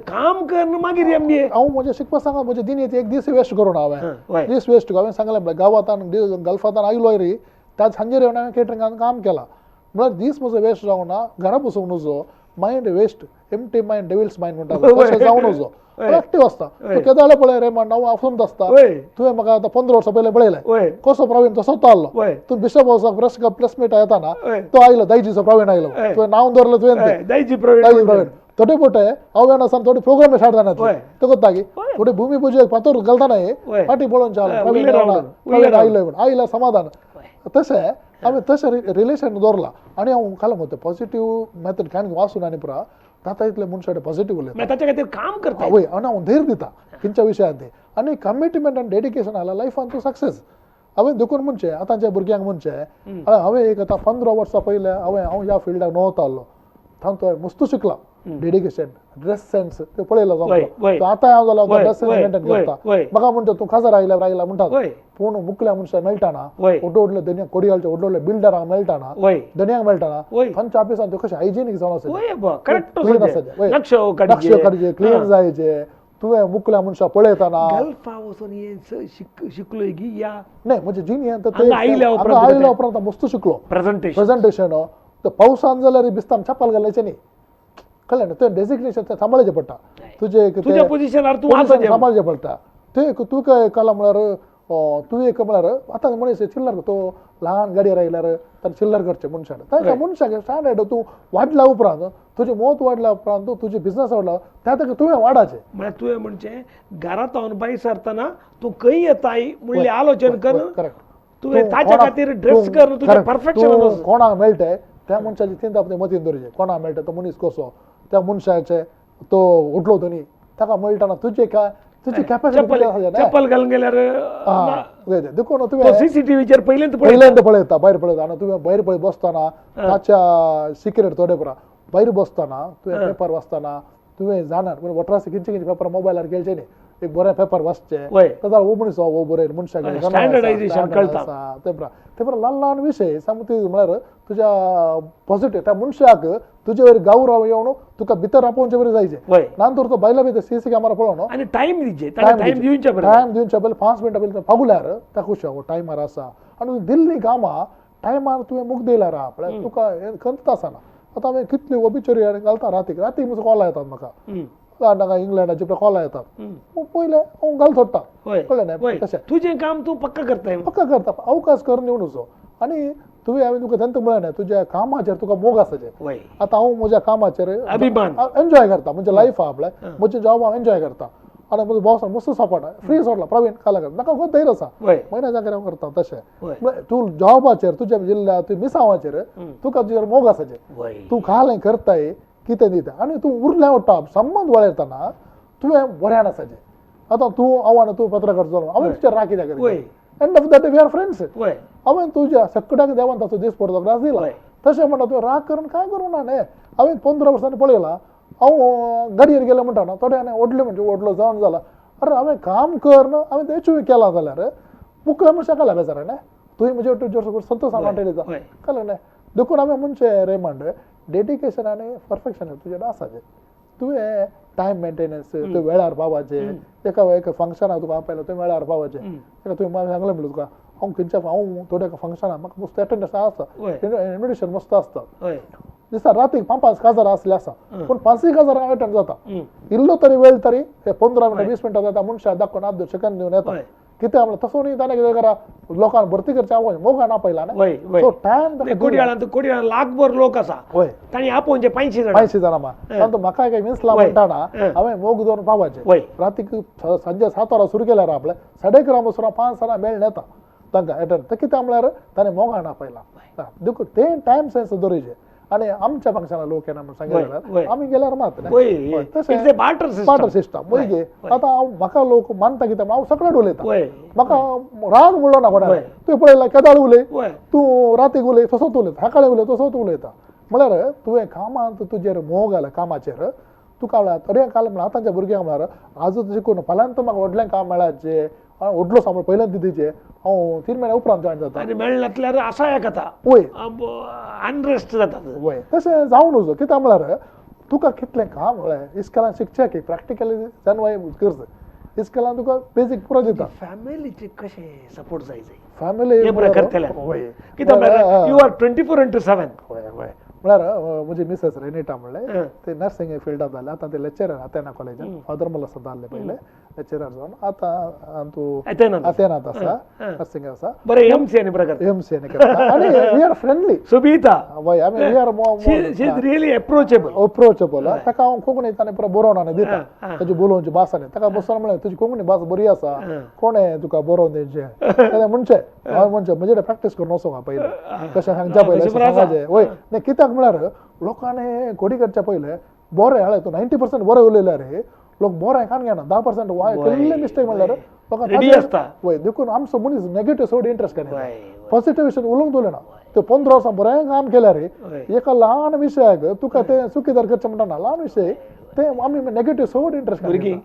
काम करून मागीर MBA हांव म्हजें शिकपा सांगा म्हजे दिन एक दीस वेस्ट करून हांवें दीस वेस्ट हांवें सांगलें म्हळ्यार गांवांत गल्फांत आयलो री त्याच सांजेर येवन हांवें केटरिंगान काम केलां म्हळ्यार दीस म्हजो वेस्ट जावना घरा बसूंक नजो mind waste empty mind devil's mind म्हणटा तशें जावं नजो एक्टीव आसता तूं केदाळे पळय रे म्हण हांव आसून आसता तुवें म्हाका आतां 15 वर्सां पयलें पळयलें कसो प्रवीण तसोच तो आसलो तूं बिशप हावसाक प्रेस मीट येताना तो आयलो दायजीचो प्रवीण आयलो तुवें नांव दवरलें तुवें दायजी प्रवीण थोडे पोटे हांव येना आसतना थोडे प्रोग्राम स्टार्ट जायना ते कोत्ता की थोडे भुमी पुजेक फातोर घालतना फाटीं पळोवन चाल प्रवीण प्रवीण आयलो म्हण आयलो समाधान तशें हांवें तशें रिलेशन दवरलां आनी हांव काल म्हणटा पॉझिटीव मेथड कांय वाचून आनी पुरा जाता इतले मनशां पॉझिटीव उलयता ताच्या खातीर काम करता वय आनी हांव धैर्य दिता खंयच्या विशयांत ते आनी कमिटमेंट आनी डेडिकेशन आसल्यार लायफान तूं सक्सेस हांवें देखून म्हणचें आतांच्या भुरग्यांक म्हणचें हांवें एक आतां 15 वर्सां पयलें हांवें हांव ह्या फिल्डाक नवो आसलो तांतूं हांवें मस्तू शिकलां डेडिकेशन ड्रेस सेन्स ते पळयलो जावं आतां हांव जाल्यार ड्रेस सेन्स मेंटेन करता म्हाका म्हणटा तूं काजार आयल्यार आयला म्हणटा पूण मुखल्या मनशां मेळटाना व्हडले व्हडले धनयांक कोडियालच्या व्हडले व्हडले बिल्डरांक मेळटाना धनयांक मेळटाना तांच्या ऑफिसान कशें हायजिनीक जावन आसा क्लीन आसा नक्शो काडचे क्लीन जायचे तुवें मुखल्या मनशां पळयतना गल्फा वचून हें शिकलो की या न्हय म्हणजे जिणेंत आयल्या उपरांत मस्त शिकलो प्रेझेंटेशन पावसान जाल्यार बिस्ताम चप्पल घालायचें न्ही कळ्ळें न्हू तें डेजिग्नेशन तें सांबाळचें पडटा तुजें तुज्या पोजिशनार तूं सांबाळचें पडटा तें तुका कळ्ळां म्हळ्यार तूं एक म्हळ्यार आतां मनीस चिल्लर तो ल्हान गाडयेर आयल्यार ताणें चिल्लर करचें मनशान ताका मनशाक स्टँडर्ड तूं वाडल्या उपरांत तुजें मत वाडल्या उपरांत तुजें बिजनस वाडला त्या ताका तुवें वाडाचें म्हळ्यार तुवें म्हणचें घरांत हांव भायर सरतना तूं खंय येताय म्हणलें आलोचन कर करेक्ट तुवें ताच्या खातीर ड्रेस कर तुजें परफेक्शन कोणाक मेळटा त्या मनशाची चिंता आपल्या मतीन दवरचें कोणाक मेळटा तो मनीस कसो त्या मनशाचे तो उठलो धनी ताका मेळटाना तुजे काय तुजी कॅपॅसिटी चप्पल घालून गेल्यार देखून तुवें सीसीटीव्हीचेर पयलेंत पयल्यांत पळयता भायर पळयता आनी तुवें भायर पळय बसतना ताच्या सिक्रेट थोडे पुरा भायर बसतना तुवें पेपर वाचतना तुवें जाणा वटरासे खंयचे खंयचे पेपर मोबायलार खेळचे न्ही एक बरें पेपर वाचचें ताका हो मनीस हो बरें मनशाक कळटा ते ते ल्हान ल्हान विशय सामके म्हळ्यार तुज्या पॉझिटीव त्या मनशाक तुजे वयर गौरव येवन तुका भितर आपोवचे बरें जायचे ना तर तो बायला भितर सीसी कॅमेरा पळोवन आनी टायम दिवचे टायम दिवचे टायम दिवचे पयलीं 5 मिनटां पयलीं पागुल्यार ताका खुश टायमार आसा आनी दिल्ली कामां टायमार तुवें मुगदयल्यार आहा पळय तुका खंत आसना आतां हांवें कितली ओबिचुरी घालता रातीक रातीक म्हजो कॉल येतात म्हाका हांगा इंग्लंडाचे कॉल येतात पयलें हांव घाल सोडटा कळ्ळें न्हय तशें तुजें काम तूं पक्का करता पक्का करता अवकाश करून दिवन आनी तुवें हांवें तुका तेंत म्हळें न्हय तुज्या कामाचेर तुका मोग आसाचें आतां हांव म्हज्या कामाचेर अभिमान एन्जॉय करता म्हजें लायफ आहा पळय म्हजें जॉब हांव एन्जॉय करता आनी म्हजो बॉस मस्त सपोर्ट फ्री सोडला प्रवीण काल करता म्हाका खूब धैर्य आसा म्हयन्याच्या हांव करता तशें म्हळ्यार तूं जॉबाचेर तुज्या जिल्ल्या तुज्या मिसांवाचेर तुका तुजेर मोग आसाचें तूं काल करताय कितें दिता आनी तूं उरल्या वता संबंद वळयतना तुवें बऱ्यान आसाचें आतां तूं हांव आनी तूं पत्रकार जालो हांवें तुजेर राग कित्याक end of the day we are friends हांवें तुज्या सगळ्याक देवान ताचो दीस पडतो ग्रास दिला तशें म्हणटा तुवें राग करून कांय करूं ना न्हय हांवें 15 वर्सांनी पळयलां हांव गाडयेर गेलें म्हणटा न्हू थोड्यांनी व्हडलें म्हणजे व्हडलो जावन जाला अरे हांवें काम कर हांवें एचीव केलां जाल्यार मुखल्या मनशाक कळ्ळें बेजार न्हय तुवें म्हजे तुजे संतोश म्हणटा कळ्ळें न्हय देखून हांवें म्हणचें रेमंड डेडिकेशन आनी परफेक्शन तुजें आसाचें तुवें टायम मेंटेनन्स तुवें वेळार पावपाचें एका एका फंक्शनाक तुका आपयलो तुवें वेळार पावपाचें एका तुवें सांगलें म्हणलें तुका हांव खंयच्या हांव थोड्या फंक्शनाक म्हाका मस्त एटेंडन्स आसता इन्विटेशन मस्त आसता दिसा रातीक 5-5 काजार आसले आसा पूण 5-1,000 अटेंड जाता. इल्लो तरी वेळ तरी 15 मिनटां 20 मिनटां जाता मनशाक दाखोवन आद शिकन दिवन येता. कितें म्हणल्यार तसो न्ही ताणें कितें करा लोकांक भरती करचे आवय मोगान आपयला न्ही. सो टायम कोडियाळांत कोडियाळ लाखभर लोक आसा तांणी आपोवचे 500 जाणां 500 जाणां तांतूत म्हाका काय विंसला म्हणटा ना हांवें मोग दवरून पावपाचें. रातीक सांजे 7 वरां सुरू केल्यार आपलें 11:30 वसर 5 जाणां मेळून येता तांकां एटंड. तें कितें म्हणल्यार ताणें मोगान आपयला देखून तें टायम सेन्स दवरिचें. आनी आमच्या फंक्शनाक लोक येना म्हूण सांगलें जाल्यार आमी गेल्यार मात तशें बार्टर सिस्टम. वय आतां हांव म्हाका लोक मानता कितें हांव सगळें उलयता म्हाका राग म्हणलो ना कोणाक. तुवें पळयला केदाळ उलय तूं रातीक उलय तसोच उलयता सकाळीं उलय तसोच उलयता म्हळ्यार तुवें कामांत तुजेर मोग आयला कामाचेर तुका म्हळ्यार तरी काल म्हळ्यार आतांच्या भुरग्यांक म्हळ्यार आजूच शिकून फाल्यांत म्हाका व्हडलें काम मेळाचें व्हडलो सांबाळ पयल्यान दिदीचें हांव 3 म्हयन्या उपरांत जॉयन जाता आनी मेळनासल्यार आसा एक आतां वय अनरेस्ट जाता. वय तशें जावन वचो कित्याक म्हळ्यार तुका कितलें काम म्हळ्यार इस्कॉलान शिकचें की प्रॅक्टिकली जानवाय करचें इस्कॉलान तुका बेजीक पुरो दिता. फॅमिलीचे कशें सपोर्ट जाय जाय फॅमिली करतले कित्याक म्हळ्यार you are 24/7. वय वय म्हळ्यार म्हजी मिसेस रेनिटा म्हणलें ते नर्सिंग फिल्डांत जालें आतां ते लेक्चरर आतेना कॉलेजान फादर मुला सुद्दां आहले पयलें लेक्चरर जावन आतां तूं आतेनांत आसा नर्सिंग आसा बरें एमसी आनी बरें एमसी आनी करता आनी we are friendly Subita. वय आमी we are she is really approachable approachable. ताका हांव कोंकणी ताणें पुरो बरोवन आनी दिता ताजी उलोवची भास आनी ताका बसून म्हणलें तुजी कोंकणी भास बरी आसा कोणें तुका बरोवन दिवचें म्हणचें हांवें म्हणचें म्हजे प्रॅक्टीस करून वचूंक पयलें कशें सांगच्या पयलें सांगाचें वय न्ही कित्याक म्हळ्यार लोकांनी कोडी करच्या पयलें बरें हाडलें तूं 90% बरें उलयल्यार लोक बरें कान घेना 10% वाय केल्ले मिस्टेक म्हणल्यार लोकांक वय. देखून आमचो मनीस नेगेटीव चड इंट्रस्ट घेना पॉझिटिव्ह विशय उलोवंक दवरना. ते 15 वर्सां बरें काम केल्यार एका ल्हान विशयाक तुका तें चुकीदार करचें म्हणटा ना ल्हान विशय ते आमी नेगेटीव चड इंट्रस्ट घेना.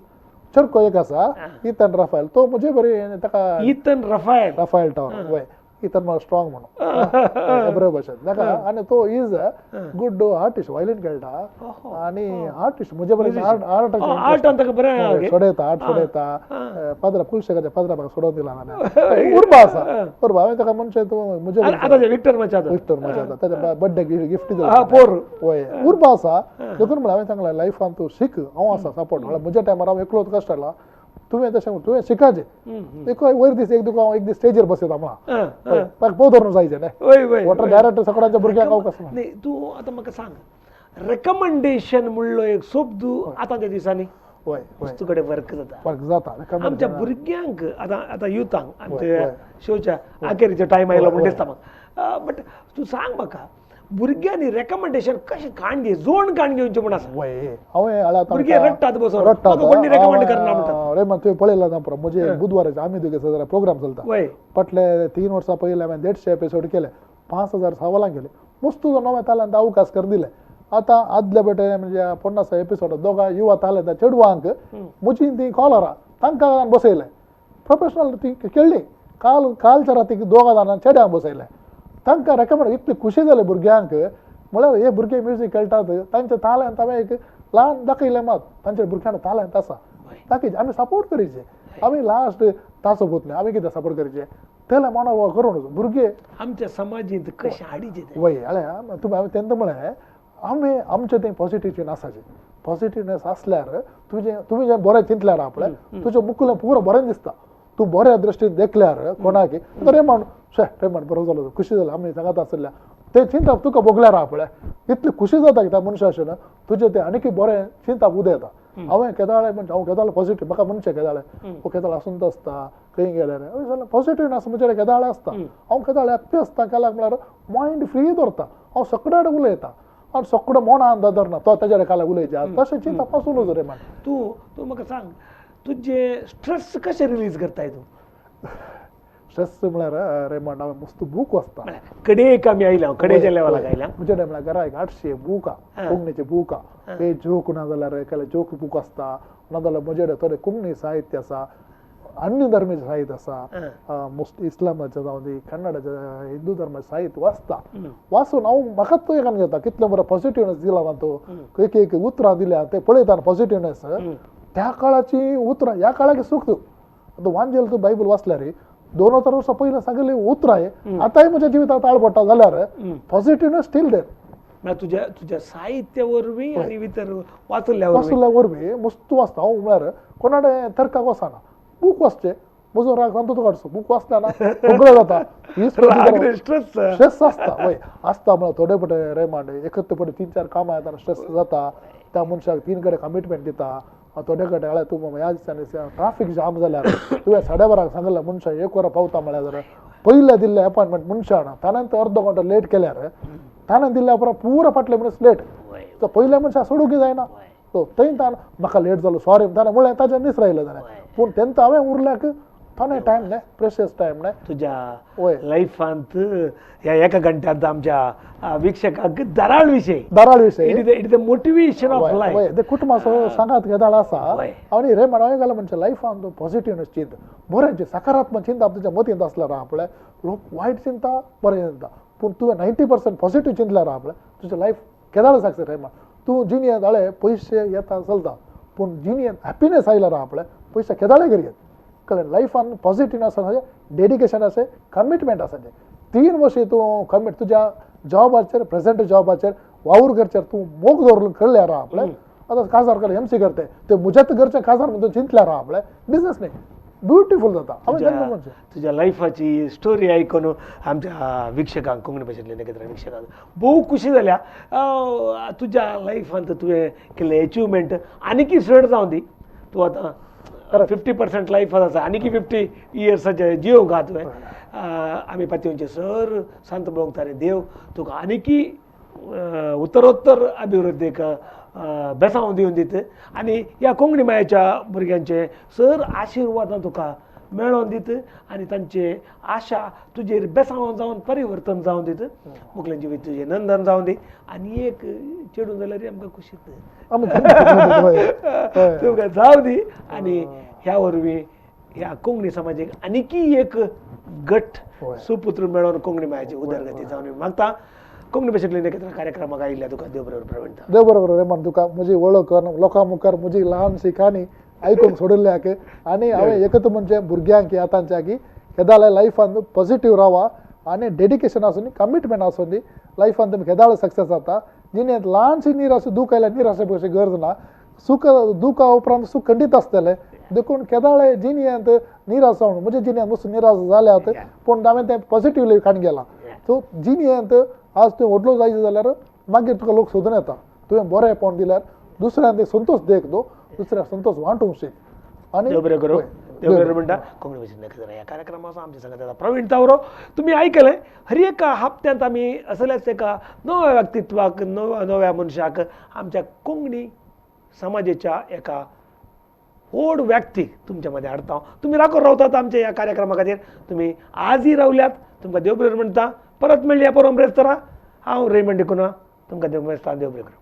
चरको एक आसा इथन राफायल तो म्हजे बरें ताका इथन राफायल राफायल टावर वय इथन म्हळ्यार स्ट्रॉंग म्हणून बरे भशेन ताका आनी तो is good artist violin खेळटा आनी आर्टिस्ट म्हजे बरें आर्ट आर्ट सोडयता आर्ट सोडयता पाद्रा कुलशेखाच्या पाद्रा म्हाका सोडोवन दिला हांवें उर्बा आसा उर्बा हांवें ताका म्हणचें तूं म्हजे विक्टर मचादो विक्टर मचादो ताच्या बड्डेक गिफ्ट दिला वय उर्बा आसा. देखून म्हळ्यार हांवें सांगलें लायफान तूं शीक हांव आसा सपोर्ट म्हळ्यार म्हज्या टायमार हांव एकलोच कश्ट आयला तुवें तशें तुवें शिकाचें एक वयर दीस एक तुका हांव एक दीस स्टेजीर बसयता म्हणा म्हाका पोव धरून जायचें न्ही वॉटर डायरेक्ट सगळ्यांच्या भुरग्यांक हांव कसो न्ही. तूं आतां म्हाका सांग रेकमेंडेशन म्हणलो एक शब्द आतांच्या दिसांनी वय वस्तू कडेन वर्क जाता वर्क जाता आमच्या भुरग्यांक आतां आतां युथांक आमच्या शोच्या आखेरीचो टायम आयलो म्हण दिसता म्हाका बट तूं सांग म्हाका भुरग्यांनी रेकमेंडेशन कशें काण घे जोण काण घेवचें म्हण आसा. हांवें भुरगे रडटात बसून रडटात कोणी रेकमेंड करना म्हणटात. रे तुवें पळयला ना पुरो म्हजे बुधवाराचे आमी तुगे सगळे प्रोग्राम चलता फाटले 3 वर्सां पयलीं हांवें 150 एपिसोड केले 5000 सवालां केले मस्त नवे तालांत अवकाश कर दिले. आतां आदल्या बेटे म्हणजे 50 एपिसोड दोगां युवा तालंत चेडवांक म्हजी ती कॉलरां तांकां बसयलें प्रोफेशनल ती खेळ्ळी काल कालच्या रातीक 2 जाणां चेड्यांक बसयलें तांकां रेकमेंड इतली खुशी जाली भुरग्यांक म्हळ्यार हे भुरगे म्युजीक खेळटात तांच्या तालंत हांवें एक ल्हान दाखयलें मात तांच्या भुरग्यांक तालंत आसा दाखयचें आमी सपोर्ट करीचे आमी लास्ट ताचो पूत न्ही आमी कितें सपोर्ट करीचे तेला मानव करून भुरगे आमच्या समाजींत कशें हाडीचे वय हाडलें तुमी हांवें तेन्ना म्हळें आमी आमचें तें पॉजिटीव आसाचें पॉजिटिवनेस आसल्यार तुजें तुमी जें बरें चिंतल्यार आपलें तुजें मुकुलें पुरो बरें दिसता तूं बऱ्या दृश्टीन देखल्यार कोणाक आतां रेमंड शे रेमंड बरो जालो खुशी जालो आमी सांगत आसल्या ते चिंतप तुका भोगल्यार पळय इतली खुशी जाता की त्या मनशा अशें न्हू तुजें तें आनीकय बरें चिंतप उदयता. हांवें केदाळे म्हणजे हांव केदाळे पॉजिटीव म्हाका म्हणचें केदाळे ओ केदाळ आसून आसता खंय गेल्यार पॉजिटिव आसा म्हजे केदाळे आसता हांव केदाळे हॅप्पी आसता केल्यार म्हळ्यार मायंड फ्री दवरता हांव सगळे कडेन उलयता आनी सगळो मोणान दवरना तो ताजे कडेन काल उलयचें तशें चिंतप आसूं नजो रे मान. तूं तूं म्हाका सांग तुजें स्ट्रेस कशें रिलीज करताय तूं? स्ट्रेस म्हळ्यार रेमंड हांवें मस्त बूक वाचता कडेक आमी आयल्या कडेच्या लेवलाक आयल्या म्हजे कडेन म्हळ्यार घरा एक 800 बुकां कोंकणीचे बुकां ते जोक ना जाल्यार एकाले जोक बूक आसता ना जाल्यार म्हजे कडेन थोडे कोंकणी साहित्य आसा अन्य धर्माचें साहित्य आसा मोस्ट इस्लामाचें जावं दी कन्नडाचें हिंदू धर्माचें साहित्य वाचता वाचून हांव म्हाकाच तो एकान घेता कितलें बरें पॉजिटिवनेस दिला तातूंत एक एक उतरां दिल्या ते पळयता पॉजिटिवनेस त्या काळाची उतरां ह्या काळाक सूख तूं आतां वांजेल तूं बायबल वाचल्यार 2000 वर्सां पयलीं सांगिल्ली उतरां आतांय म्हज्या जिवितांत आळ पडटा जाल्यार पॉजिटिवनेस स्टील there. म्हळ्यार तुज्या तुज्या साहित्य वरवीं आनी भितर वाचल्या वरवीं. वाचल्या वरवीं मस्त वाचता हांव, म्हळ्यार कोणाडे तर्काक वचना, बूक वाचचे म्हजो राग सामको तो काडचो. बूक वाचता ना सगळें जाता, स्ट्रेस स्ट्रेस आसता. वय आसता म्हळ्यार थोडे पटे रेमांड एकत्र पटे 3-4 कामां येता, स्ट्रेस जाता. त्या मनशाक 3 कडेन कमिटमेंट दिता, थोडे कडेन जाल्यार तूं ह्या दिसांनी ट्राफीक जाम जाल्यार तुवें 12:30 सांगलें मनशाक 1 वरां पावता म्हळ्यार जाल्यार पयलें दिल्लें अपॉयंटमेंट मनशान ताणें तो अर्दो घंटो लेट केल्यार ताणें दिल्ल्या उपरांत पुरो फाटले मनीस लेट, तो पयल्या मनशाक सोडूंक जायना. सो थंय ताणें म्हाका लेट जालो सॉरी ताणें म्हळें, ताजें निसरायलें ताणें. पूण तेन्ना हांवें उरल्याक ताणें टायम न्हय, प्रेशियस टायम न्हय तुज्या लायफांत. ह्या एका घंट्यांत आमच्या वीक्षकांक दराळ विशय, दराळ विशय, it is a motivation of life. ते कुटुंबाचो सांगात केदाळ आसा. आनी रे म्हणून घाला म्हणजे लायफान पॉझिटिव्हनेस चिंत, बरें सकारात्मक चिंता तुज्या मतींत आसल्यार आहा पळय, लोक वायट चिंता बरें चिंता, पूण तुवें 90% पॉझिटिव्ह चिंतल्यार आहा पळय तुजें लायफ केदाळ सक्सेस. रे तूं जिणेंत जालें पयशे येता चलता, पूण जिणेंत हॅपिनेस आयल्यार आहा पळय पयशे केदाळे करी येत. कळ्ळें? लायफान पॉझिटिव्हनेस आसा, डेडिकेशन आसा, कमिटमेंट आसा. 3 वर्सां तूं कमिट तुज्या जॉबाचेर, प्रेजेंट जॉबाचेर वावर करचेर तूं मोग दवरून करल्यार आहा पळय. आतां काजार कर एमसी करते ते म्हज्याच घरचें काजार म्हणून चिंतल्यार आहा पळय, बिजनेस न्ही ब्युटिफूल जाता. तुज्या लायफाची स्टोरी आयकून आमच्या वीक्षकांक, कोंकणी भाशेंतल्या नखेत्रां वीक्षकांक भोव खुशी जाल्या. तुज्या लायफांत तुवें केल्लें एचिवमेंट आनीकय चड जावं दी. तूं आतां 50% लायफ आसा, आनीकय 50 इयर्साचे जियोंक आहा तुवें. आमी पातयेवचे सर संत भोंवतारे देव तुका आनीकय उत्तरोत्तर अभिवृद्धीक बेसांव दिवन दित आनी ह्या कोंकणी मायेच्या भुरग्यांचे सर आशिर्वादां तुका मेळोवन दित आनी तांचे आशा तुजेर बेसांव जावन परिवर्तन जावन दित. मुखलें जिवीत तुजें नंदन जावन दी. आनी एक चेडूं जाल्यार आमकां खुशीत तुमकां जावं दी. आनी ह्या वरवीं ह्या कोंकणी समाजेक आनीकय एक गट सुपुत्र मेळोवन कोंकणी मायेची उदरगती जावन मागता. कोंकणी भाशेंतल्या नखेत्रां कार्यक्रमाक आयिल्ल्या तुका देव बरोबर प्रवीण. देव बरोबर रे म्हण तुका म्हजी वळख करून लोकां मुखार म्हजी ल्हानशी काणी आयकूंक सोडिल्ल्याक. आनी हांवें एकच म्हणजे भुरग्यांक आतांच्या की केदाळ लायफान पॉझिटिव्ह रावा आनी डेडिकेशन आसूं दी, कमिटमेंट आसूं दी, लायफान तुमी केदाळ सक्सेस जाता. जिणेंत ल्हानशी निराश दूख आयल्यार निराशे कशी गरज ना, सुख दुखा उपरांत सूख खंडीत आसतलें. देखून केदाळे जिणेंत निराश जावन म्हज्या जिणेंत मस्त निराश जाल्यात, पूण हांवें तें पॉझिटिव्हली काडून गेलां. सो जिणेंत आज तुवें व्हडलो जायचे जाल्यार मागीर तुका लोक सोदून येता. तुवें बरेंपण दिल्यार दुसऱ्यान ते संतोश देख दो, दुसऱ्या संतोश वांटूंक शीक. आनी देव बरें करूं. देव बरें म्हणटा कोंकणी भाशेंत नखेत्रां ह्या कार्यक्रमाचो आमच्या सांगात प्रवीण तावरो. तुमी आयकलें हर एका हप्त्यांत आमी असल्याच एका नव्या व्यक्तित्वाक, नव्या मनशाक, आमच्या कोंकणी समाजेच्या एका व्हड व्यक्तीक तुमच्या मदें हाडटा. तुमी राखून रावतात आमच्या ह्या कार्यक्रमा खातीर. तुमी आजय रावल्यात, तुमकां देव बरें म्हणटा. परत मेळया परम ब्रेस्तारा. हांव रेमंड डिकुन्हा, तुमकां देव बरें, देव बरें करूं.